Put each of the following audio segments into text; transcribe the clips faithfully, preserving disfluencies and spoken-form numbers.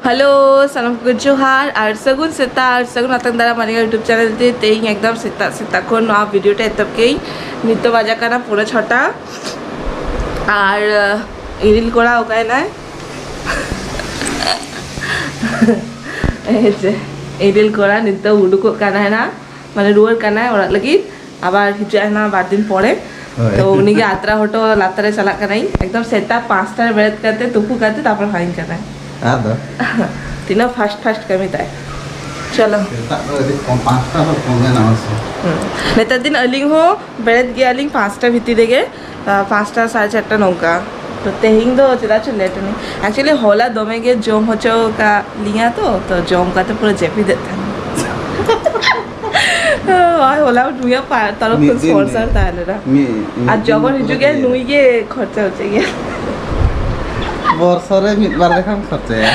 Hello, ᱥᱟᱱᱟᱢ ᱠᱚ ᱡᱚᱦᱟᱨ ᱟᱨ ᱥᱟᱹᱜᱩᱱ ᱥᱮᱛᱟᱜ ᱟᱨ ᱥᱟᱹᱜᱩᱱ ᱟᱛᱟᱝ ᱫᱟᱨᱟᱢ ᱟᱹᱞᱤᱧᱟᱜ YouTube ᱪᱮᱱᱮᱞ ᱛᱮ᱾ ᱛᱮᱦᱮᱧ ᱮᱠᱫᱚᱢ ᱥᱮᱛᱟᱜ ᱥᱮᱛᱟᱜ ᱠᱷᱚᱱ ᱱᱚᱣᱟ ᱵᱷᱤᱰᱤᱭᱳ ᱴᱟ ᱮᱛᱚᱦᱚᱵ ᱠᱮᱜ ᱟᱹᱧ᱾ ᱱᱤᱛᱚᱜ ᱵᱟᱡᱟᱜ ᱠᱟᱱᱟ ᱯᱚᱱᱮ ᱪᱷᱚᱴᱟ᱾ ᱟᱨ ᱤᱨᱤᱞ ᱠᱚᱲᱟ ᱚᱠᱟᱭᱮᱱᱟᱭ? ᱦᱮᱸ ᱪᱮ, ᱤᱨᱤᱞ ᱠᱚᱲᱟ ᱱᱤᱛᱚᱜ ᱩᱰᱩᱠᱚᱜ ᱠᱟᱱᱟᱭ ᱱᱟ, ᱢᱟᱱᱮ ᱨᱩᱣᱟᱹᱲ ᱠᱟᱱᱟᱭ ᱚᱲᱟᱜ ᱞᱟᱹᱜᱤᱫ᱾ ᱟᱵᱟᱨ ᱦᱤᱡᱩᱜ ᱟᱭ ᱱᱟ ᱵᱟᱨ ᱫᱤᱱ ᱯᱚᱨᱮ᱾ ᱦᱳᱭ᱾ ᱛᱚ ᱩᱱᱤᱜᱮ ᱟᱛᱨᱟ ᱦᱚᱴᱚ ᱞᱟᱛᱟᱨ ᱨᱮ ᱪᱟᱞᱟᱜ ᱠᱟᱱᱟᱭ᱾ ᱮᱠᱫᱚᱢ ᱥᱮᱛᱟᱜ ᱯᱟᱸᱪᱴᱟ ᱨᱮ ᱵᱮᱨᱮᱫ ᱠᱟᱛᱮ ᱛᱩᱯᱩ ᱠᱟᱛᱮ ᱛᱟᱨᱯᱚᱨ ᱦᱟᱭᱤᱧ ᱠᱟᱱᱟᱭ᱾ ᱟᱫᱚ? ᱛᱤᱱᱟᱹᱜ ᱯᱷᱟᱥᱴ ᱯᱷᱟᱥᱴ ᱠᱟᱹᱢᱤ ᱛᱟᱭ᱾ ᱪᱚᱞᱚ᱾ ᱥᱮᱛᱟᱜ ᱫᱚ ᱟᱹᱰᱤ ᱠᱚᱢ, ᱯᱟᱸᱪᱴᱟ ᱫᱚ ᱠᱚᱢ ᱮᱱᱟ ᱢᱟᱥᱮ᱾ ᱦᱩᱸ᱾ ᱱᱮᱛᱟᱨ ᱫᱤᱱ ᱟᱹᱞᱤᱧ ᱦᱚᱸ ᱵᱮᱨᱮᱫ ᱜᱮᱭᱟᱞᱤᱧ ᱯᱟᱸᱪᱴᱟ ᱵᱷᱤᱛᱤᱨ ᱨᱮᱜᱮ᱾ ᱟ, ᱯᱟᱸᱪᱴᱟ, ᱥᱟᱲᱮ ᱪᱟᱨᱴᱟ ᱱᱚᱝᱠᱟ᱾ ᱛᱚ ᱛᱮᱦᱮᱧ ᱫᱚ ᱪᱮᱫᱟᱜ ᱪᱚ ᱞᱮᱴ ᱮᱱᱟᱹᱧ᱾ Actually ᱦᱚᱞᱟ ᱫᱚᱢᱮ ᱜᱮ ᱡᱚᱢ ᱦᱚᱪᱚ ᱟᱠᱟᱫ ᱞᱤᱧᱟ ᱛᱚ, ᱛᱚ ᱡᱚᱢ ᱠᱟᱛᱮ ᱯᱩᱨᱟᱹ ᱡᱟᱹᱯᱤᱫᱮᱫ ᱛᱟᱦᱮᱱ᱾ ᱟᱨ ᱦᱚᱞᱟ ᱱᱩᱭᱟᱜ ᱯᱟ-, ᱛᱚᱨᱚᱯ ᱢᱤᱫ ᱠᱷᱚᱱ ᱫᱤᱱ ᱥᱯᱚᱱᱥᱚᱨ ᱜᱮ᱾ ᱛᱟᱦᱮᱸ ᱞᱮᱱᱟ᱾ ᱢᱤᱫ, ᱢᱤᱫ ᱟᱨ ᱫᱤᱱ ᱡᱚᱠᱷᱚᱱ ᱫᱚ ᱦᱤᱡᱩᱜ ᱜᱮᱭᱟ ᱤᱭᱟᱹ᱾ ᱱᱩᱭ ᱜᱮ ᱠᱷᱚᱨᱪᱟ ᱦᱚᱪᱚᱭ ᱜᱮᱭᱟ᱾ ᱵᱚᱨᱥᱚ ᱨᱮ ᱢᱤᱫ ᱵᱟᱨ ᱞᱮᱠᱷᱟᱱ ᱠᱷᱚᱨᱪᱟᱭᱟ᱾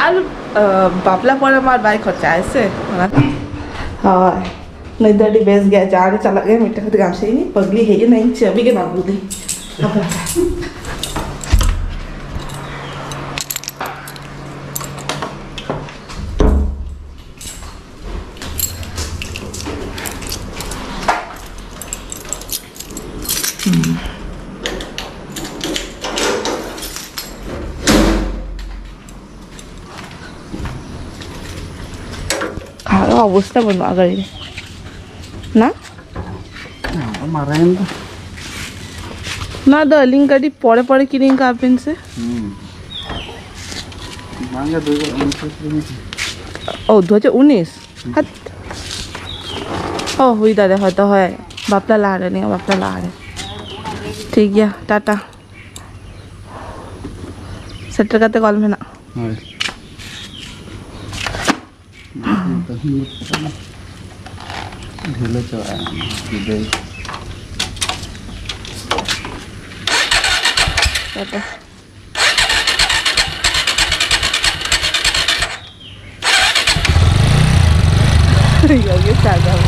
ᱟᱨ, ᱟ, ᱵᱟᱯᱞᱟ ᱯᱚᱨᱮ ᱢᱟ ᱟᱨ ᱵᱟᱭ ᱠᱷᱚᱨᱪᱟᱭᱟ ᱥᱮ᱾ ᱚᱱᱟ ᱦᱳᱭ᱾ ᱱᱩᱭ ᱫᱚ ᱟᱹᱰᱤ ᱵᱮᱥ ᱜᱮᱭᱟ, ᱡᱟᱦᱟᱸ ᱨᱮ ᱪᱟᱞᱟᱜ ᱜᱮ ᱢᱤᱫᱴᱟᱝ ᱠᱟᱛᱮ ᱜᱟᱢᱪᱷᱟ ᱤᱧ ᱯᱟᱜᱽᱞᱤ ᱦᱮᱡ ᱮᱱᱟ, ᱤᱧ ᱪᱟᱹᱵᱤ ᱜᱮ ᱵᱟᱝ ᱟᱹᱜᱩ ᱫᱤᱧ᱾ ᱟᱨ ᱚᱵᱚᱥᱛᱟ ᱵᱟᱹᱱᱩᱜᱼᱟ ᱜᱟᱹᱰᱤ ᱨᱮ᱾ ᱱᱟ? ᱟᱫᱚ ᱢᱟᱨᱮᱭᱮᱱ ᱫᱚ᱾ ᱱᱚᱣᱟ ᱫᱚ ᱟᱹᱞᱤᱧ ᱜᱟᱹᱰᱤ ᱯᱚᱨᱮ ᱯᱚᱨᱮ ᱠᱤᱨᱤᱧ ᱠᱟᱜ ᱵᱤᱱ ᱥᱮ? ᱦᱩᱸ᱾ ᱵᱟᱝᱜᱮ, ᱫᱩ ᱦᱟᱡᱟᱨ ᱩᱱᱤᱥ ᱨᱮ ᱠᱤᱨᱤᱧ ᱠᱟᱜ᱾ ᱳ, ᱫᱩ ᱦᱟᱡᱟᱨ ᱩᱱᱤᱥ? ᱦᱩᱸ᱾ ᱦᱟᱛ᱾ ᱳ, ᱦᱩᱭ ᱫᱟᱲᱮᱭᱟᱜᱼᱟ, ᱦᱚᱭᱛᱳ, ᱦᱳᱭ᱾ ᱵᱟᱯᱞᱟ ᱞᱟᱦᱟᱨᱮ, ᱱᱤᱭᱟᱹ ᱵᱟᱯᱞᱟ ᱞᱟᱦᱟᱨᱮ᱾ ᱴᱷᱤᱠ ᱜᱮᱭᱟ, ᱴᱟᱴᱟ᱾ ᱥᱮᱴᱮᱨ ᱠᱟᱛᱮ ᱠᱚᱞ ᱢᱮ ᱱᱟᱜ᱾ ᱦᱳᱭ᱾ ᱰᱷᱤᱞᱟᱹ ᱪᱟᱵᱟᱜᱼᱟ, ᱵᱤᱫᱟᱹᱭ᱾ ᱴᱟᱴᱟ᱾ ᱤᱭᱟᱹ ᱜᱮ ᱥᱟᱜᱟᱢ᱾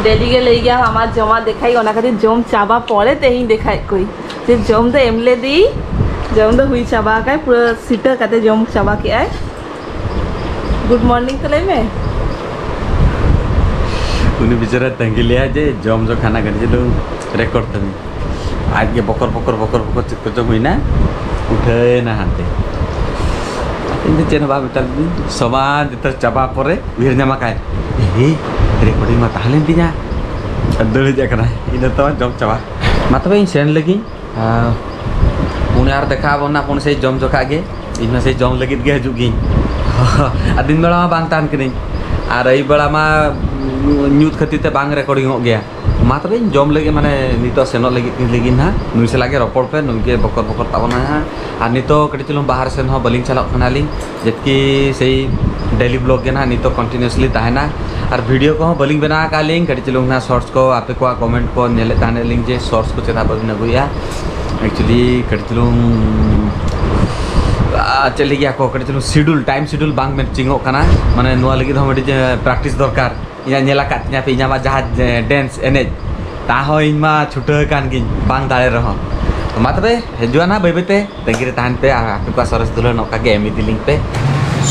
ᱰᱮᱞᱤ ᱜᱮ ᱞᱟᱹᱭ ᱜᱮᱭᱟ ᱟᱢᱟᱜ ᱡᱚᱢᱟᱜ ᱫᱮᱠᱷᱟᱭ, ᱚᱱᱟ ᱠᱷᱟᱹᱛᱤᱨ ᱡᱚᱢ ᱪᱟᱵᱟ ᱯᱚᱨᱮ ᱛᱮᱦᱮᱧ ᱫᱮᱠᱷᱟᱭᱮᱫ ᱠᱚᱣᱟᱧ ᱡᱮ ᱡᱚᱢ ᱫᱚ ᱮᱢ ᱞᱮᱫᱮᱭ, ᱡᱚᱢ ᱫᱚ ᱦᱩᱭ ᱪᱟᱵᱟ ᱟᱠᱟᱭ, ᱯᱩᱨᱟᱹ ᱥᱤᱴᱟᱹ ᱠᱟᱛᱮ ᱡᱚᱢ ᱪᱟᱵᱟ ᱠᱮᱜᱼᱟᱭ᱾ ᱜᱩᱰ ᱢᱚᱨᱱᱤᱝ ᱛᱚ ᱞᱟᱹᱭ ᱢᱮ᱾ ᱩᱱᱤ ᱵᱮᱪᱟᱨᱟ ᱛᱟᱺᱜᱤ ᱞᱮᱭᱟ ᱡᱮ ᱡᱚᱢ ᱡᱚᱠᱷᱟᱱ ᱠᱟᱹᱴᱤᱡ ᱪᱩᱞᱩᱝ ᱨᱮᱠᱚᱨᱰ ᱛᱟᱹᱵᱤᱱ᱾ ᱟᱡ ᱜᱮ ᱵᱚᱠᱚᱨ ᱵᱚᱠᱚᱨ ᱵᱚᱠᱚᱨ ᱵᱚᱠᱚᱨ ᱪᱮᱫ ᱠᱚᱪᱚᱝ ᱦᱩᱭᱱᱟ, ᱩᱴᱷᱟᱹᱭᱮᱱᱟ ᱦᱟᱱᱛᱮ᱾ ᱤᱧ ᱫᱚ ᱪᱮᱫ ᱦᱚᱸ ᱵᱟᱝ ᱢᱮᱛᱟ ᱫᱤᱧ, ᱥᱚᱢᱟᱱ ᱡᱚᱛᱚ ᱪᱟᱵᱟ ᱯᱚᱨᱮ ᱩᱭᱦᱟᱹᱨ ᱧᱟᱢ ᱟᱠᱟᱭ, ᱮ, ᱨᱮᱠᱚᱨᱰᱤᱝ ᱢᱟ ᱛᱟᱦᱮᱸ ᱞᱮᱱ ᱛᱤᱧᱟ᱾ ᱫᱟᱹᱲ ᱦᱮᱡ ᱟᱠᱟᱱᱟᱭ, ᱤᱧ ᱫᱚ ᱛᱚ ᱡᱚᱢ ᱪᱟᱵᱟ᱾ ᱢᱟ ᱛᱚᱵᱮ ᱤᱧ ᱥᱮᱱ ᱞᱮᱜᱤᱧ᱾ ᱟᱨ ᱩᱱᱤ ᱟᱨ ᱫᱮᱠᱷᱟᱣ ᱟᱵᱚᱱ ᱱᱟ ᱯᱩᱱ ᱥᱮᱭ ᱡᱚᱢ ᱡᱚᱠᱷᱟ ᱜᱮ᱾ ᱤᱧ ᱢᱟ ᱥᱮᱭ ᱡᱚᱢ ᱞᱟᱹᱜᱤᱫ ᱜᱮ ᱦᱤᱡᱩᱜ ᱜᱤᱧ᱾ ᱟᱨ ᱫᱤᱱ ᱵᱮᱲᱟ ᱢᱟ ᱵᱟᱝ ᱛᱟᱦᱮᱱ ᱠᱟᱹᱱᱟᱹᱧ, ᱟᱨ ᱟᱹᱭᱩᱵ ᱵᱮᱲᱟ ᱢᱟ ᱧᱩᱛ ᱠᱷᱟᱹᱛᱤᱨ ᱛᱮ ᱵᱟᱝ ᱨᱮᱠᱚᱨᱰᱤᱝ ᱚᱜ ᱜᱮᱭᱟ᱾ ᱢᱟ ᱛᱚᱵᱮ ᱤᱧ ᱡᱚᱢ ᱞᱟᱹᱜᱤᱫ, ᱢᱟᱱᱮ ᱱᱤᱛᱚᱜ ᱥᱮᱱᱚᱜ ᱞᱟᱹᱜᱤᱫ ᱞᱟᱹᱜᱤᱫ ᱱᱟᱦᱟᱜ ᱱᱩᱭ ᱥᱟᱞᱟᱜ ᱜᱮ ᱨᱚᱯᱚᱲ ᱯᱮ, ᱱᱩᱭ ᱜᱮ ᱵᱚᱠᱚᱨ ᱵᱚᱠᱚᱨ ᱛᱟᱵᱚᱱᱟᱭ ᱦᱟᱸᱜ᱾ ᱟᱨ ᱱᱤᱛᱚᱜ ᱠᱟᱹᱴᱤᱡ ᱪᱩᱞᱩᱝ ᱵᱟᱦᱨᱮ ᱥᱮᱱ ᱦᱚᱸ ᱵᱟᱹᱞᱤᱧ ᱪᱟᱞᱟᱜ ᱠᱟᱱᱟᱞᱤᱧ, ᱡᱮᱛᱠᱤ ᱥᱮᱭ ᱰᱮᱞᱤ ᱵᱞᱚᱜ ᱜᱮ ᱱᱟᱦᱟᱜ ᱱᱤᱛᱚᱜ ᱠᱚᱱᱴᱤᱱᱤᱭᱩᱥᱞᱤ ᱛᱟᱦᱮᱱᱟ᱾ ᱟᱨ ᱵᱷᱤᱰᱤᱭᱳ ᱠᱚᱦᱚᱸ ᱵᱟᱹᱞᱤᱧ ᱵᱮᱱᱟᱣ ᱟᱠᱟᱫ ᱞᱤᱧ, ᱠᱟᱹᱴᱤᱡ ᱪᱩᱞᱩᱝ ᱱᱟᱦᱟᱜ ᱥᱚᱨᱴᱥ ᱠᱚ ᱟᱯᱮ ᱠᱚᱣᱟᱜ ᱠᱚᱢᱮᱱᱴ ᱠᱚ ᱧᱮᱞᱮᱫ ᱛᱟᱦᱮᱱ ᱞᱤᱧ ᱡᱮ ᱥᱚᱨᱴᱥ ᱠᱚ ᱪᱮᱫᱟᱜ ᱵᱟᱹᱵᱤᱱ ᱟᱹᱜᱩᱭᱮᱫᱼᱟ᱾ ᱮᱠᱪᱩᱭᱮᱞᱤ ᱠᱟᱹᱴᱤᱡ ᱪᱩᱞᱩᱝ, ᱟᱨ ᱪᱮᱫ ᱞᱟᱹᱜᱤᱫ ᱟᱠᱚ ᱠᱟᱹᱴᱤᱡ ᱪᱩᱞᱩᱝ ᱥᱤᱰᱩᱞ, ᱴᱟᱭᱤᱢ ᱥᱤᱰᱩᱞ ᱵᱟᱝ ᱢᱮᱪᱤᱝᱚᱜ ᱠᱟᱱᱟ᱾ ᱢᱟᱱᱮ ᱱᱚᱣᱟ ᱞᱟᱹᱜᱤᱫ ᱦᱚᱸ ᱢᱤᱫᱴᱤᱡ ᱯᱨᱮᱠᱴᱤᱥ ᱫᱚᱨᱠᱟᱨ᱾ ᱤᱧᱟᱹᱜ ᱧᱮᱞ ᱟᱠᱟᱫ ᱛᱤᱧᱟᱹ ᱯᱮ, ᱤᱧᱟᱹᱜ ᱢᱟ ᱡᱟᱦᱟᱸ ᱰᱮᱱᱥ ᱮᱱᱮᱡ, ᱛᱟ ᱦᱚᱸ ᱤᱧ ᱢᱟ ᱪᱷᱩᱴᱟᱹᱣ ᱟᱠᱟᱱ ᱜᱤᱧ ᱵᱟᱝ ᱫᱟᱲᱮ ᱨᱮᱦᱚᱸ᱾ ᱛᱚ ᱢᱟ ᱛᱚᱵᱮ ᱦᱤᱡᱩᱜᱼᱟ ᱱᱟᱦᱟᱜ ᱵᱟᱹᱭ ᱵᱟᱹᱭ ᱛᱮ, ᱛᱟᱺᱜᱤ ᱨᱮ ᱛᱟᱦᱮᱱ ᱯᱮ ᱟᱨ ᱟᱯᱮ ᱠᱚᱣᱟᱜ ᱥᱚᱨᱮᱥ ᱫᱩᱞᱟᱹᱲ ᱱᱚᱝᱠᱟ ᱜᱮ ᱮᱢ ᱤᱫᱤ ᱞᱤᱧ ᱯᱮ᱾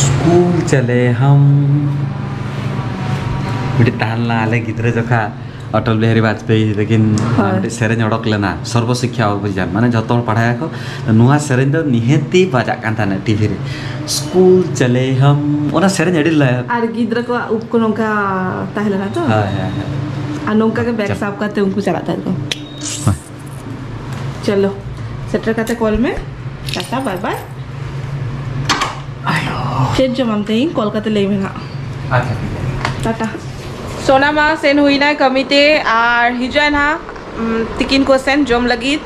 ᱥᱠᱩᱞ ᱪᱟᱞᱮ ᱦᱟᱢ᱾ ᱢᱤᱫᱴᱤᱡ ᱛᱟᱦᱮᱸ ᱞᱮᱱᱟ ᱟᱞᱮ ᱜᱤᱫᱽᱨᱟᱹ ᱡᱚᱠᱷᱟ, ᱚᱴᱚᱞ ᱵᱤᱦᱟᱨᱤ ᱵᱟᱡᱽᱯᱮᱭᱤ ᱛᱟᱹᱠᱤᱱ ᱦᱳᱭ᱾ ᱢᱤᱫᱴᱤᱡ ᱥᱮᱨᱮᱧ ᱚᱰᱚᱠ ᱞᱮᱱᱟ, ᱥᱚᱨᱵᱚ ᱥᱤᱠᱠᱷᱟ ᱚᱵᱷᱤᱡᱟᱱ, ᱢᱟᱱᱮ ᱡᱷᱚᱛᱚ ᱦᱚᱲ ᱯᱟᱲᱦᱟᱭᱟᱠᱚ᱾ ᱱᱚᱣᱟ ᱥᱮᱨᱮᱧ ᱫᱚ ᱱᱤᱦᱟᱹᱛᱤ ᱵᱟᱡᱟᱜ ᱠᱟᱱ ᱛᱟᱦᱮᱱᱟ ᱴᱤᱵᱷᱤ ᱨᱮ, ᱥᱠᱩᱞ ᱪᱟᱞᱮ ᱦᱟᱢ, ᱚᱱᱟ ᱥᱮᱨᱮᱧ ᱟᱹᱰᱤ ᱞᱟᱹᱠ᱾ ᱟᱨ ᱜᱤᱫᱽᱨᱟᱹ ᱠᱚᱣᱟᱜ ᱩᱵ ᱠᱚ ᱱᱚᱝᱠᱟ ᱛᱟᱦᱮᱸ ᱞᱮᱱᱟ ᱛᱚ᱾ ᱦᱳᱭ, ᱦᱳᱭ, ᱦᱳᱭ᱾ ᱟᱨ ᱱᱚᱝᱠᱟ ᱜᱮ ᱵᱮᱜᱽ ᱪᱟᱞ᱾ ᱥᱟᱵ ᱠᱟᱛᱮ ᱩᱱᱠᱩ ᱪᱟᱞᱟᱜ ᱛᱟᱦᱮᱸ ᱠᱚ᱾ ᱦᱳᱭ᱾ ᱪᱚᱞᱚ, ᱥᱮᱴᱮᱨ ᱠᱟᱛᱮ ᱠᱚᱞ ᱢᱮ᱾ ᱴᱟᱴᱟ, ᱵᱟᱭ ᱵᱟᱭ᱾ ᱟᱭᱳ᱾ ᱪᱮᱫ ᱡᱚᱢᱟᱢ ᱛᱮᱦᱮᱧ? ᱠᱚᱞ ᱠᱟᱛᱮ ᱞᱟᱹᱭ ᱢᱮ ᱦᱟᱸᱜ᱾ ᱟᱪᱪᱷᱟ, ᱴᱷᱤᱠ ᱜᱮᱭᱟ᱾ ᱴᱟᱴᱟ᱾ ᱥᱳᱱᱟ ᱢᱟ ᱥᱮᱱ ᱦᱩᱭᱱᱟᱭ ᱠᱟᱹᱢᱤ ᱛᱮ, ᱟᱨ ᱦᱤᱡᱩᱜ ᱟᱭ ᱱᱟᱦᱟᱜ, ᱩᱢ, ᱛᱤᱠᱤᱱ ᱠᱚ ᱥᱮᱱ ᱡᱚᱢ ᱞᱟᱹᱜᱤᱫ᱾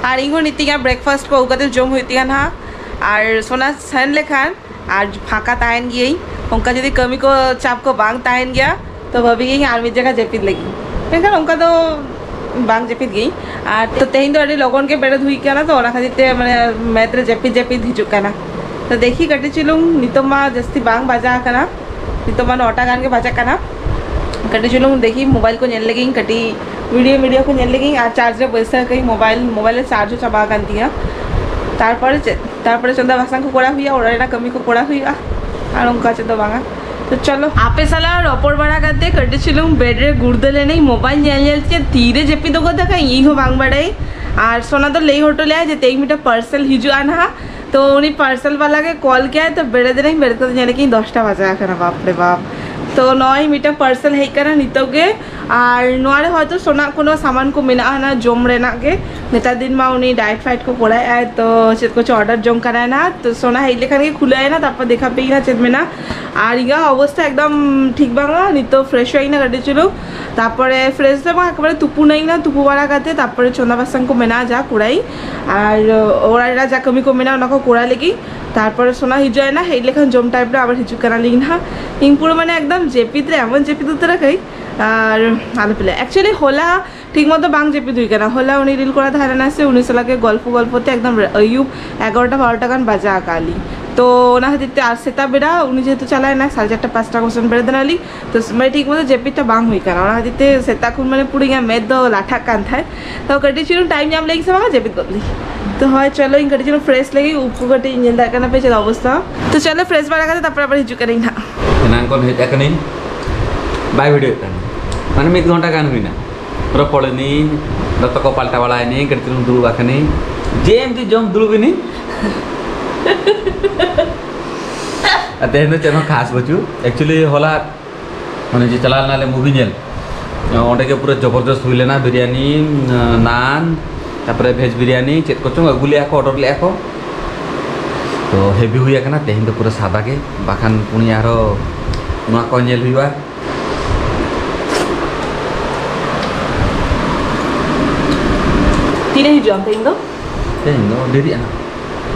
ᱟᱨ ᱤᱧ ᱦᱚᱸ ᱱᱤᱛᱤᱧᱟ ᱵᱨᱮᱠᱯᱷᱟᱥᱴ ᱠᱚ ᱟᱹᱜᱩ ᱠᱟᱛᱮ ᱡᱚᱢ ᱦᱩᱭᱩᱜ ᱛᱤᱧᱟ ᱱᱟᱦᱟᱜ᱾ ᱟᱨ ᱥᱳᱱᱟ ᱥᱮᱱ ᱞᱮᱠᱷᱟᱱ ᱟᱨ ᱯᱷᱟᱸᱠᱟ ᱛᱟᱦᱮᱱ ᱜᱤᱭᱟᱹᱧ᱾ ᱚᱱᱠᱟ ᱡᱩᱫᱤ ᱠᱟᱹᱢᱤ ᱠᱚ ᱪᱟᱯ ᱠᱚ ᱵᱟᱝ ᱛᱟᱦᱮᱱ ᱜᱮᱭᱟ, ᱛᱚ ᱵᱷᱟᱹᱵᱤᱭᱟᱹᱧ ᱟᱨ ᱢᱤᱫ ᱡᱟᱭᱜᱟ ᱡᱟᱹᱯᱤᱫ ᱞᱟᱹᱜᱤᱫ, ᱢᱮᱱᱠᱷᱟᱱ ᱚᱱᱠᱟ ᱫᱚ ᱵᱟᱝ ᱡᱟᱹᱯᱤᱫ ᱜᱤᱭᱟᱹᱧ᱾ ᱟᱨ ᱛᱚ ᱛᱮᱦᱮᱧ ᱫᱚ ᱟᱹᱰᱤ ᱞᱚᱜᱚᱱ ᱜᱮ ᱵᱮᱨᱮᱫ ᱦᱩᱭ ᱠᱟᱱᱟ, ᱛᱚ ᱚᱱᱟ ᱠᱷᱟᱹᱛᱤᱨ ᱛᱮ ᱢᱟᱱᱮ ᱢᱮᱫ ᱨᱮ ᱡᱟᱹᱯᱤᱫ ᱡᱟᱹᱯᱤᱫ ᱦᱤᱡᱩᱜ ᱠᱟᱱᱟ᱾ ᱛᱚ ᱫᱮᱠᱷᱤ ᱠᱟᱹᱴᱤᱡ ᱪᱩᱞᱩᱝ, ᱱᱤᱛᱚᱜ ᱢᱟ ᱡᱟᱹᱥᱛᱤ ᱵᱟᱝ ᱵᱟᱡᱟᱣ ᱟᱠᱟᱱᱟ, ᱱᱤᱛᱚᱜ ᱢᱟ ᱱᱚᱴᱟ ᱜᱟᱱ ᱜᱮ ᱵᱟᱡᱟᱜ ᱠᱟᱱᱟ᱾ ᱠᱟᱹᱴᱤᱡ ᱪᱩᱞᱩᱝ ᱫᱮᱠᱷᱤ, ᱢᱳᱵᱟᱭᱤᱞ ᱠᱚ ᱧᱮᱞ ᱞᱮᱜᱤᱧ, ᱠᱟᱹᱴᱤᱡ ᱵᱷᱤᱰᱤᱭᱳ ᱢᱤᱰᱤᱭᱳ ᱠᱚ ᱧᱮᱞ ᱞᱮᱜᱤᱧ, ᱟᱨ ᱪᱟᱨᱡᱽ ᱨᱮ ᱵᱟᱹᱭᱥᱟᱹᱣ ᱠᱟᱹᱧ, ᱢᱳᱵᱟᱭᱤᱞ, ᱢᱳᱵᱟᱭᱤᱞ ᱨᱮ ᱪᱟᱨᱡᱽ ᱦᱚᱸ ᱪᱟᱵᱟ ᱟᱠᱟᱱ ᱛᱤᱧᱟ᱾ ᱛᱟᱨᱯᱚᱨᱮ ᱪᱮᱫ, ᱛᱟᱨᱯᱚᱨᱮ ᱪᱚᱸᱫᱟ ᱵᱟᱥᱟᱝ ᱠᱚ ᱠᱚᱨᱟᱣ ᱦᱩᱭᱩᱜᱼᱟ, ᱚᱲᱟᱜ ᱨᱮᱱᱟᱜ ᱠᱟᱹᱢᱤ ᱠᱚ ᱠᱚᱨᱟᱣ ᱦᱩᱭᱩᱜᱼᱟ, ᱟᱨ ᱚᱱᱠᱟ ᱪᱮᱫ ᱫᱚ ᱵᱟᱝᱟ᱾ ᱛᱚ ᱪᱚᱞᱚ, ᱟᱯᱮ ᱥᱟᱞᱟᱜ ᱨᱚᱯᱚᱲ ᱵᱟᱲᱟ ᱠᱟᱛᱮ ᱠᱟᱹᱴᱤᱡ ᱪᱩᱞᱩᱝ ᱵᱮᱰ ᱨᱮ ᱜᱩᱲᱫᱟᱹ ᱞᱮᱱᱟᱹᱧ, ᱢᱳᱵᱟᱭᱤᱞ ᱧᱮᱞ ᱧᱮᱞ ᱛᱮ ᱛᱤᱨᱮ ᱡᱟᱹᱯᱤᱫ ᱜᱚᱫ ᱟᱠᱟᱫ ᱤᱧ ᱦᱚᱸ ᱵᱟᱝ ᱵᱟᱲᱟᱭ᱾ ᱟᱨ ᱥᱳᱱᱟ ᱫᱚ ᱞᱟᱹᱭ ᱦᱚᱴᱚ ᱞᱮᱜᱼᱟᱭ ᱡᱮ ᱛᱮᱦᱮᱧ ᱢᱤᱫᱴᱟᱝ ᱯᱟᱨᱥᱮᱞ ᱦᱤᱡᱩᱜᱼᱟ ᱱᱟᱦᱟᱜ, ᱛᱚ ᱩᱱᱤ ᱯᱟᱨᱥᱮᱞ ᱵᱟᱞᱟ ᱜᱮ ᱠᱚᱞ ᱠᱮᱜᱼᱟᱭ, ᱛᱚ ᱵᱮᱨᱮᱫ ᱮᱱᱟᱹᱧ, ᱵᱮᱨᱮᱫ ᱠᱟᱛᱮ ᱧᱮᱞ ᱠᱤᱧ ᱫᱚᱥᱴᱟ ᱵᱟᱡᱟᱣ ᱟᱠᱟᱱᱟ, ᱵᱟᱯ ᱨᱮ ᱵᱟᱯ᱾ ᱛᱚ ᱱᱚᱜᱼᱚᱭ ᱢᱤᱫᱴᱟᱝ ᱯᱟᱨᱥᱮᱞ ᱦᱮᱡ ᱟᱠᱟᱱᱟ ᱱᱤᱛᱚᱜ ᱜᱮ, ᱟᱨ ᱱᱚᱣᱟ ᱨᱮ ᱦᱚᱭᱛᱳ ᱥᱳᱱᱟ ᱠᱳᱱᱳ ᱥᱟᱢᱟᱱ ᱠᱚ ᱢᱮᱱᱟᱜᱼᱟ ᱱᱟ ᱡᱚᱢ ᱨᱮᱱᱟᱜ ᱜᱮ᱾ ᱱᱮᱛᱟᱨ ᱫᱤᱱ ᱢᱟ ᱩᱱᱤ ᱰᱟᱭᱮᱴ ᱯᱷᱟᱭᱮᱴ ᱠᱚ ᱠᱚᱨᱟᱣᱮᱫᱼᱟᱭ, ᱛᱚ ᱪᱮᱫ ᱠᱚᱪᱚ ᱚᱨᱰᱟᱨ ᱡᱚᱝ ᱠᱟᱱᱟᱭ ᱱᱟ, ᱛᱚ ᱥᱳᱱᱟ ᱦᱮᱡ ᱞᱮᱠᱷᱟᱱ ᱜᱮ ᱠᱷᱩᱞᱟᱹᱣ ᱮᱱᱟ, ᱛᱟᱨᱯᱚᱨ ᱫᱮᱠᱷᱟ ᱯᱮᱭᱟ ᱪᱮᱫ ᱢᱮᱱᱟᱜᱼᱟ᱾ ᱟᱨ ᱤᱧᱟᱹᱜ ᱚᱵᱚᱥᱛᱷᱟ ᱮᱠᱫᱚᱢ ᱴᱷᱤᱠ ᱵᱟᱝᱟ, ᱱᱤᱛᱚᱜ ᱯᱷᱨᱮᱥ ᱦᱩᱭ ᱮᱱᱟ ᱠᱟᱹᱴᱤᱡ ᱪᱩᱞᱩᱝ, ᱛᱟᱨᱯᱚᱨᱮ ᱯᱷᱨᱮᱥ ᱫᱚ ᱵᱟᱝ, ᱮᱠᱮᱵᱟᱨᱮ ᱛᱩᱯᱩ ᱱᱟᱹᱧ ᱱᱟ, ᱛᱩᱯᱩ ᱵᱟᱲᱟ ᱠᱟᱛᱮ ᱛᱟᱨᱯᱚᱨᱮ ᱪᱚᱸᱫᱟ ᱵᱟᱥᱟᱝ ᱠᱚ ᱢᱮᱱᱟᱜᱼᱟ, ᱡᱟ ᱠᱚᱨᱟᱣᱤᱧ, ᱟᱨ ᱚᱲᱟᱜ ᱨᱮᱱᱟᱜ ᱡᱟ ᱠᱟᱹᱢᱤ ᱠᱚ ᱢᱮᱱᱟᱜᱼᱟ ᱚᱱᱟ ᱠᱚ ᱠᱚᱨᱟᱣ ᱞᱟᱹᱜᱤᱫ᱾ ᱛᱟᱨᱯᱚᱨᱮ ᱥᱳᱱᱟ ᱦᱤᱡᱩᱜ ᱟᱭ ᱱᱟ, ᱦᱮᱡ ᱞᱮᱠᱷᱟᱱ ᱡᱚᱢ ᱴᱟᱭᱤᱢ ᱨᱮ ᱟᱵᱟᱨ ᱦᱤᱡᱩᱜ ᱠᱟᱱᱟᱞᱤᱧ ᱱᱟᱦᱟᱜ᱾ ᱤᱧ ᱯᱩᱨᱟᱹ ᱢᱟᱱᱮ ᱮᱠᱫᱚᱢ ᱡᱟᱹᱯᱤᱫ ᱨᱮ ᱮᱢᱚᱱ ᱡᱟᱹᱯᱤᱫ ᱩᱛᱟᱹᱨ ᱟᱠᱟᱫᱟᱹᱧ᱾ ᱟᱨ ᱟᱞᱚᱯᱮ ᱞᱟᱹᱭᱟ, actually ᱦᱚᱞᱟ ᱴᱷᱤᱠ ᱢᱚᱛᱚ ᱵᱟᱝ ᱡᱟᱹᱯᱤᱫ ᱦᱩᱭ ᱠᱟᱱᱟ᱾ ᱦᱚᱞᱟ ᱩᱱᱤ ᱨᱤᱞ ᱠᱚᱲᱟ ᱛᱟᱦᱮᱸ ᱞᱮᱱᱟ ᱥᱮ, ᱩᱱᱤ ᱥᱟᱞᱟᱜ ᱜᱮ ᱜᱚᱞᱯᱚ ᱜᱚᱞᱯᱚ ᱛᱮ ᱮᱠᱫᱚᱢ ᱟᱹᱭᱩᱵ ᱮᱜᱟᱨᱚᱴᱟ ᱵᱟᱨᱚᱴᱟ ᱜᱟᱱ ᱵᱟᱡᱟᱣ ᱟᱠᱟᱫ ᱞᱤᱧ᱾ ᱛᱚ ᱚᱱᱟ ᱠᱷᱟᱹᱛᱤᱨ ᱛᱮ ᱟᱨ ᱥᱮᱛᱟᱜ ᱵᱮᱲᱟ ᱩᱱᱤ ᱡᱮᱦᱮᱛᱩ ᱪᱟᱞᱟᱣ ᱮᱱᱟ, ᱥᱟᱲᱮ ᱪᱟᱨᱴᱟ ᱯᱟᱸᱪᱴᱟ ᱠᱚ ᱥᱮᱱ ᱵᱮᱨᱮᱫ ᱮᱱᱟᱞᱤᱧ, ᱛᱚ ᱢᱟᱱᱮ ᱴᱷᱤᱠ ᱢᱚᱛᱚ ᱡᱟᱹᱯᱤᱫ ᱴᱟ ᱵᱟᱝ ᱦᱩᱭ ᱠᱟᱱᱟ᱾ ᱚᱱᱟ ᱠᱷᱟᱹᱛᱤᱨ ᱛᱮ ᱥᱮᱛᱟᱜ ᱠᱷᱚᱱ ᱢᱟᱱᱮ ᱯᱩᱨᱟᱹ ᱤᱧᱟᱹᱜ ᱢᱮᱫ ᱫᱚ ᱞᱟᱴᱷᱟᱜ ᱠᱟᱱ ᱛᱟᱦᱮᱸᱫ᱾ ᱛᱚ ᱠᱟᱹᱴᱤᱡ ᱪᱩᱞᱩᱝ ᱴᱟᱭᱤᱢ ᱧᱟᱢ ᱞᱮᱜᱤᱧ ᱥᱮ ᱵᱟᱝᱟ, ᱡᱟᱹᱯᱤᱫ ᱜᱚᱫ ᱞᱤᱧ᱾ ᱛᱚ ᱦᱳᱭ, ᱪᱚᱞᱚ, ᱤᱧ ᱠᱟᱹᱴᱤᱡ ᱪᱩᱞᱩᱝ ᱯᱷᱨᱮᱥ ᱞᱮᱜᱤᱧ, ᱩᱵ ᱠᱚ ᱠᱟᱹᱴᱤᱡ ᱧᱮᱞ ᱫᱟᱲᱮᱭᱟᱜ ᱠᱟᱱᱟ ᱯᱮ ᱪᱮᱫ ᱚᱵᱚᱥᱛᱟ᱾ ᱛᱚ ᱪᱚᱞᱚ, ᱯᱷᱨᱮᱥ ᱵᱟᱲᱟ ᱠᱟᱛᱮ ᱛᱟᱨᱯᱚᱨᱮ ᱟᱵᱟᱨ ᱦᱤᱡᱩᱜ ᱠᱟᱹᱱᱟᱹᱧ ᱱᱟᱦᱟᱜ᱾ ᱮᱱᱟᱝ ᱠᱷᱚᱱ ᱦᱮᱡ ᱟᱠᱟᱱᱟᱹᱧ, ᱵᱟᱭ ᱵᱷᱤᱰᱤᱭᱳ ᱮᱫ ᱛᱟᱦᱮᱱ, ᱢᱟᱱᱮ ᱢᱤᱫ ᱜᱷᱚᱱᱴᱟ ᱜᱟᱱ ᱦᱩᱭᱱᱟ᱾ ᱨᱚᱯᱚᱲ ᱮᱱᱤᱧ, ᱫᱚᱛᱚ ᱠᱚ ᱯᱟᱞᱴᱟᱣ ᱵᱟᱲᱟᱭᱮᱱᱤᱧ, ᱠᱟᱹᱴᱤᱡ ᱪᱩᱞᱩᱝ ᱫᱩᱲᱩᱵ ᱟᱠᱟᱱᱤᱧ, ᱡᱮ ᱮᱢ ᱡᱚᱢ ᱫᱩᱲᱩᱵ ᱮᱱᱤᱧ᱾ ᱟᱨ ᱛᱮᱦᱮᱧ ᱫᱚ ᱪᱮᱫ ᱦᱚᱸ ᱠᱷᱟᱥ ᱵᱟᱹᱪᱩᱜ᱾ Actually ᱦᱚᱞᱟ ᱚᱱᱮ ᱡᱮ ᱪᱟᱞᱟᱣ ᱞᱮᱱᱟᱞᱮ movie ᱧᱮᱞ, ᱚᱸᱰᱮ ᱜᱮ ᱯᱩᱨᱟᱹ ᱡᱚᱵᱚᱨᱡᱚᱥ ᱦᱩᱭ ᱞᱮᱱᱟ, ᱵᱤᱨᱭᱟᱱᱤ, ᱱᱟᱱ, ᱛᱟᱨᱯᱚᱨᱮ ᱵᱷᱮᱡᱽ ᱵᱤᱨᱭᱟᱱᱤ, ᱪᱮᱫ ᱠᱚᱪᱚᱝ ᱟᱹᱜᱩ ᱞᱮᱜᱼᱟ ᱠᱚ, order ᱞᱮᱜᱼᱟ ᱠᱚ᱾ ᱛᱚ heavy ᱦᱩᱭ ᱟᱠᱟᱱᱟ ᱛᱮᱦᱮᱧ ᱫᱚ ᱯᱩᱨᱟᱹ ᱥᱟᱫᱟ ᱜᱮ, ᱵᱟᱠᱷᱟᱱ ᱯᱩᱱᱭᱟ ᱟᱨᱦᱚᱸ ᱱᱚᱣᱟ ᱠᱚ ᱧᱮᱞ ᱦᱩᱭᱩᱜᱼᱟ᱾ ᱛᱤᱨᱮ ᱦᱤᱡᱩᱜ ᱟᱢ ᱛᱮᱦᱮᱧ ᱫᱚ? ᱛᱮᱦᱮᱧ ᱫᱚ ᱰᱮᱨᱤᱜᱼᱟ ᱱᱟᱜ᱾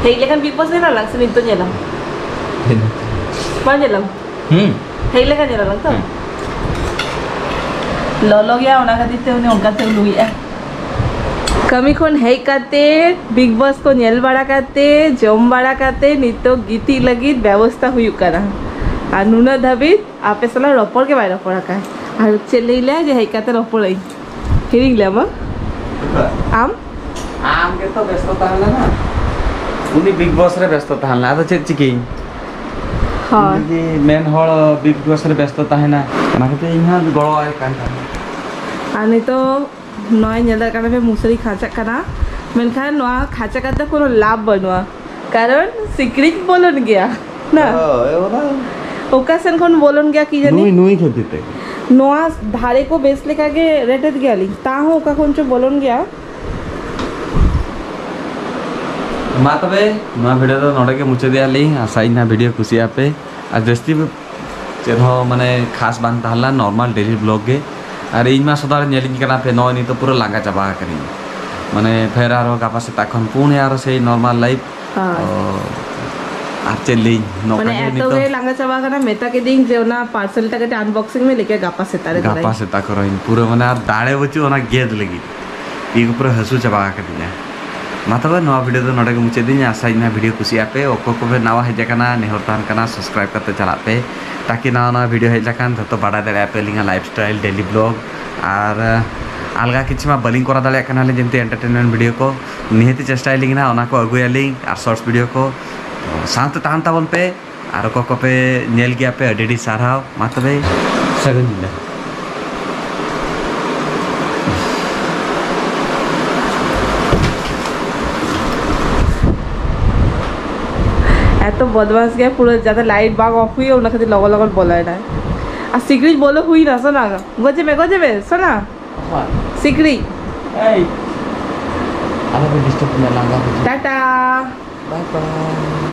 ᱦᱮᱡ ᱞᱮᱠᱷᱟᱱ Bigg Boss ᱧᱮᱞ ᱟᱞᱟᱝ ᱥᱮ ᱱᱤᱛᱚᱜ ᱧᱮᱞᱟᱢ? ᱛᱮᱦᱮᱧ ᱫᱚ᱾ ᱵᱟᱝ ᱧᱮᱞᱟᱢ? ᱦᱩᱸ᱾ ᱦᱮᱡ ᱞᱮᱠᱷᱟᱱ ᱧᱮᱞ ᱟᱞᱟᱝ ᱛᱚ? ᱦᱩᱸ᱾ ᱞᱚᱞᱚ ᱜᱮᱭᱟ, ᱚᱱᱟ ᱠᱷᱟᱹᱛᱤᱨ ᱛᱮ ᱩᱱᱤ ᱚᱱᱠᱟᱛᱮ ᱩᱞᱩᱭᱮᱜᱼᱟ᱾ ᱠᱟᱹᱢᱤ ᱠᱷᱚᱱ ᱦᱮᱡ ᱠᱟᱛᱮ, Bigg Boss ᱠᱚ ᱧᱮᱞ ᱵᱟᱲᱟ ᱠᱟᱛᱮ, ᱡᱚᱢ ᱵᱟᱲᱟ ᱠᱟᱛᱮ, ᱱᱤᱛᱚᱜ ᱜᱤᱛᱤᱡ ᱞᱟᱹᱜᱤᱫ ᱵᱮᱵᱚᱥᱛᱟ ᱦᱩᱭᱩᱜ ᱠᱟᱱᱟ᱾ ᱟᱨ ᱱᱩᱱᱟᱹᱜ ᱫᱷᱟᱹᱵᱤᱡ ᱟᱯᱮ ᱥᱟᱞᱟᱜ ᱨᱚᱯᱚᱲ ᱜᱮ ᱵᱟᱭ ᱨᱚᱯᱚᱲ ᱟᱠᱟᱫ᱾ ᱟᱨ ᱪᱮᱫ ᱞᱟᱹᱭ ᱞᱮᱭᱟ ᱡᱮ ᱦᱮᱡ ᱠᱟᱛᱮ ᱨᱚᱯᱚᱲᱟᱹᱧ, ᱦᱤᱲᱤᱧ ᱞᱮᱭᱟ ᱵᱟᱝ? ᱟᱢ? ᱟᱢ ᱜᱮᱛᱚ ᱵᱮᱥᱛᱚ ᱛᱟᱦᱮᱸ ᱞᱮᱱᱟ᱾ ᱩᱱᱤ ᱵᱤᱜᱽ ᱵᱚᱥ ᱨᱮ ᱵᱮᱥᱛᱚ ᱛᱟᱦᱮᱸ ᱞᱮᱱᱟ, ᱟᱫᱚ ᱪᱮᱫ ᱪᱤᱠᱟᱹᱭᱤᱧ? ᱦᱳᱭ᱾ ᱡᱩᱫᱤ ᱢᱮᱱ ᱦᱚᱲ ᱵᱤᱜᱽ ᱵᱚᱥ ᱨᱮ ᱵᱮᱥᱛᱚ ᱛᱟᱦᱮᱱᱟ, ᱚᱱᱟ ᱠᱷᱟᱹᱛᱤᱨ ᱤᱧ ᱦᱚᱸ ᱜᱚᱲᱚ ᱟᱭ ᱠᱟᱱ ᱛᱟᱦᱮᱱᱟ᱾ ᱟᱨ ᱱᱤᱛᱚᱜ ᱱᱚᱜᱼᱚᱭ ᱧᱮᱞ ᱫᱟᱲᱮᱭᱟᱜ ᱠᱟᱱᱟ ᱯᱮ, ᱢᱩᱥᱟᱹᱨᱤ ᱠᱷᱟᱸᱪᱟᱜ ᱠᱟᱱᱟ, ᱢᱮᱱᱠᱷᱟᱱ ᱱᱚᱣᱟ ᱠᱷᱟᱸᱪᱟ ᱠᱟᱛᱮ ᱠᱳᱱᱳ ᱞᱟᱵᱷ ᱵᱟᱹᱱᱩᱜᱼᱟ, ᱠᱟᱨᱚᱱ ᱥᱤᱠᱲᱤᱡ ᱵᱚᱞᱚᱱ ᱜᱮᱭᱟ ᱱᱟ᱾ ᱦᱳᱭ, ᱚᱱᱟ ᱚᱠᱟ ᱥᱮᱱ ᱠᱷᱚᱱ ᱵᱚᱞᱚᱱ ᱜᱮᱭᱟ ᱠᱤ ᱡᱟᱹᱱᱤ? ᱱᱩᱭ, ᱱᱩᱭ ᱠᱷᱟᱹᱛᱤᱨ ᱛᱮ᱾ ᱱᱚᱣᱟ ᱫᱷᱟᱨᱮ ᱠᱚ ᱵᱮᱥ ᱞᱮᱠᱟ ᱜᱮ ᱨᱮᱴᱮᱫ ᱜᱮᱭᱟᱞᱤᱧ, ᱛᱟᱦᱚᱸ ᱚᱠᱟ ᱠᱷᱚᱱ ᱪᱚ ᱵᱚᱞᱚᱱ ᱜᱮᱭᱟ᱾ ᱢᱟ ᱛᱚᱵᱮ, ᱱᱚᱣᱟ ᱵᱷᱤᱰᱤᱭᱳ ᱫᱚ ᱱᱚᱰᱮ ᱜᱮ ᱢᱩᱪᱟᱹᱫᱮᱜᱼᱟ ᱞᱤᱧ᱾ ᱟᱥᱟᱭᱟᱹᱧ ᱱᱚᱣᱟ ᱵᱷᱤᱰᱤᱭᱳ ᱠᱩᱥᱤᱭᱟᱜᱼᱟ ᱯᱮ᱾ ᱟᱨ ᱡᱟᱹᱥᱛᱤ ᱪᱮᱫ ᱦᱚᱸ ᱢᱟᱱᱮ ᱠᱷᱟᱥ ᱵᱟᱝ ᱛᱟᱦᱮᱸ ᱞᱮᱱᱟ, ᱱᱚᱨᱢᱟᱞ ᱰᱮᱞᱤ ᱵᱞᱚᱜ ᱜᱮ᱾ ᱟᱨ ᱤᱧ ᱢᱟ ᱥᱚᱫᱟ ᱧᱮᱞᱤᱧ ᱠᱟᱱᱟ ᱯᱮ, ᱱᱚᱜᱼᱚᱭ ᱱᱤᱛᱚᱜ ᱯᱩᱨᱟᱹ ᱞᱟᱸᱜᱟ ᱪᱟᱵᱟ ᱟᱠᱟᱱᱟᱹᱧ᱾ ᱢᱟᱱᱮ ᱯᱷᱮᱨ ᱟᱨᱦᱚᱸ ᱜᱟᱯᱟ ᱥᱮᱛᱟᱜ ᱠᱷᱚᱱ ᱯᱩᱱᱭᱟ ᱟᱨᱦᱚᱸ ᱥᱮᱭ ᱱᱚᱨᱢᱟᱞ ᱞᱟᱭᱤᱯ᱾ ᱦᱳᱭ᱾ ᱛᱚ ᱟᱨ ᱪᱮᱫ ᱞᱤᱧ ᱱᱚᱝᱠᱟ ᱢᱟᱱᱮ ᱜᱮ ᱮᱛᱚ ᱱᱤᱛᱚᱜ ᱜᱮ ᱞᱟᱸᱜᱟ ᱪᱟᱵᱟ ᱟᱠᱟᱱᱟ, ᱢᱮᱛᱟ ᱠᱤᱫᱤᱧ ᱡᱮ ᱚᱱᱟ ᱯᱟᱨᱥᱮᱞ ᱴᱟ ᱠᱟᱹᱴᱤᱡ ᱟᱱᱵᱚᱠᱥᱤᱝ ᱢᱮ, ᱞᱮᱠᱟ ᱜᱟᱯᱟ ᱥᱮᱛᱟᱜ ᱨᱮ ᱜᱟᱯᱟ ᱫᱷᱟᱨᱟᱭ᱾ ᱥᱮᱛᱟᱜ ᱠᱚᱨᱮ ᱯᱩᱨᱟᱹ ᱢᱟᱱᱮ ᱟᱨ ᱫᱟᱲᱮ ᱵᱟᱹᱪᱩᱜ ᱚᱱᱟ ᱜᱮᱫ ᱞᱟᱹᱜᱤᱫ, ᱛᱤ ᱠᱚ ᱯᱩᱨᱟᱹ ᱦᱟᱹᱥᱩ ᱪᱟᱵᱟ ᱟᱠᱟᱫᱤᱧᱟ᱾ ᱢᱟ ᱛᱚᱵᱮ ᱱᱚᱣᱟ ᱵᱷᱤᱰᱤᱭᱳ ᱫᱚ ᱱᱚᱰᱮ ᱜᱮ ᱢᱩᱪᱟᱹᱫ ᱫᱤᱧ᱾ ᱟᱥᱟᱭᱟᱹᱧ ᱱᱚᱣᱟ ᱵᱷᱤᱰᱤᱭᱳ ᱠᱩᱥᱤᱭᱟᱜ ᱯᱮ᱾ ᱚᱠᱚᱭ ᱠᱚᱯᱮ ᱱᱟᱣᱟ ᱦᱮᱡ ᱟᱠᱟᱱᱟ, ᱱᱮᱦᱚᱨ ᱛᱟᱦᱮᱱ ᱠᱟᱱᱟ ᱥᱟᱵᱥᱠᱨᱟᱭᱤᱵ ᱠᱟᱛᱮ ᱪᱟᱞᱟᱜ ᱯᱮ, ᱛᱟᱠᱤ ᱱᱟᱣᱟ ᱱᱟᱣᱟ ᱵᱷᱤᱰᱤᱭᱳ ᱦᱮᱡ ᱞᱮᱠᱷᱟᱱ ᱡᱷᱚᱛᱚ ᱵᱟᱰᱟᱭ ᱫᱟᱲᱮᱭᱟᱜᱼᱟ ᱯᱮ ᱟᱹᱞᱤᱧᱟᱜ ᱞᱟᱭᱤᱯᱷ ᱥᱴᱟᱭᱤᱞ ᱰᱮᱞᱤ ᱵᱞᱚᱜ᱾ ᱟᱨ ᱟᱞᱜᱟ ᱠᱤᱪᱷᱩ ᱢᱟ ᱵᱟᱹᱞᱤᱧ ᱠᱚᱨᱟᱣ ᱫᱟᱲᱮᱭᱟᱜ ᱠᱟᱱᱟ ᱡᱮᱢᱛᱤ ᱮᱱᱴᱟᱨᱴᱮᱱᱢᱮᱱᱴ ᱵᱷᱤᱰᱤᱭᱳ ᱠᱚ, ᱱᱤᱦᱟᱹᱛᱤ ᱪᱮᱥᱴᱟᱭᱟᱞᱤᱧ ᱱᱟᱦᱟᱜ ᱚᱱᱟ ᱠᱚ ᱟᱹᱜᱩᱭᱟᱞᱤᱧ ᱟᱨ ᱥᱚᱨᱴᱥ ᱵᱷᱤᱰᱤᱭᱳ ᱠᱚ᱾ ᱥᱟᱶᱛᱮ ᱛᱟᱦᱮᱱ ᱛᱟᱵᱚᱱ ᱯᱮ᱾ ᱟᱨ ᱚᱠᱚᱭ ᱠᱚᱯᱮ ᱧᱮᱞ ᱜᱮᱭᱟ ᱯᱮ, ᱟᱹᱰᱤ ᱟᱹᱰᱤ ᱥᱟᱨᱦᱟᱣ᱾ ᱢᱟ ᱛᱚᱵᱮ, ᱥᱟᱹᱜᱩᱱ ᱧᱤᱫᱟᱹ᱾ ᱮᱛᱚ ᱵᱚᱫᱢᱟᱥ ᱜᱮᱭᱟ, ᱯᱩᱨᱟᱹ ᱡᱟᱛᱮ ᱞᱟᱭᱤᱴ ᱵᱟᱝ ᱚᱯᱷ ᱦᱩᱭᱩᱜ, ᱚᱱᱟ ᱠᱷᱟᱹᱛᱤᱨ ᱞᱚᱜᱚᱱ ᱞᱚᱜᱚᱱ ᱵᱚᱞᱚᱭᱮᱱᱟᱭ᱾ ᱟᱨ ᱥᱤᱠᱲᱤᱡ ᱵᱚᱞᱚ ᱦᱩᱭᱱᱟ, ᱥᱳᱱᱟ᱾ ᱜᱚᱡᱮ ᱢᱮ, ᱜᱚᱡᱮ ᱢᱮ, ᱥᱳᱱᱟ᱾ ᱚᱠᱚᱭ? ᱥᱤᱠᱲᱤᱡ᱾ ᱮᱭ, ᱟᱞᱚᱯᱮ ᱰᱤᱥᱴᱟᱵᱽ ᱠᱚᱣᱟ, ᱞᱟᱸᱜᱟ ᱵᱩᱡᱷᱟᱹᱜ᱾ ᱴᱟᱴᱟ᱾ ᱵᱟᱭ ᱵᱟᱭ᱾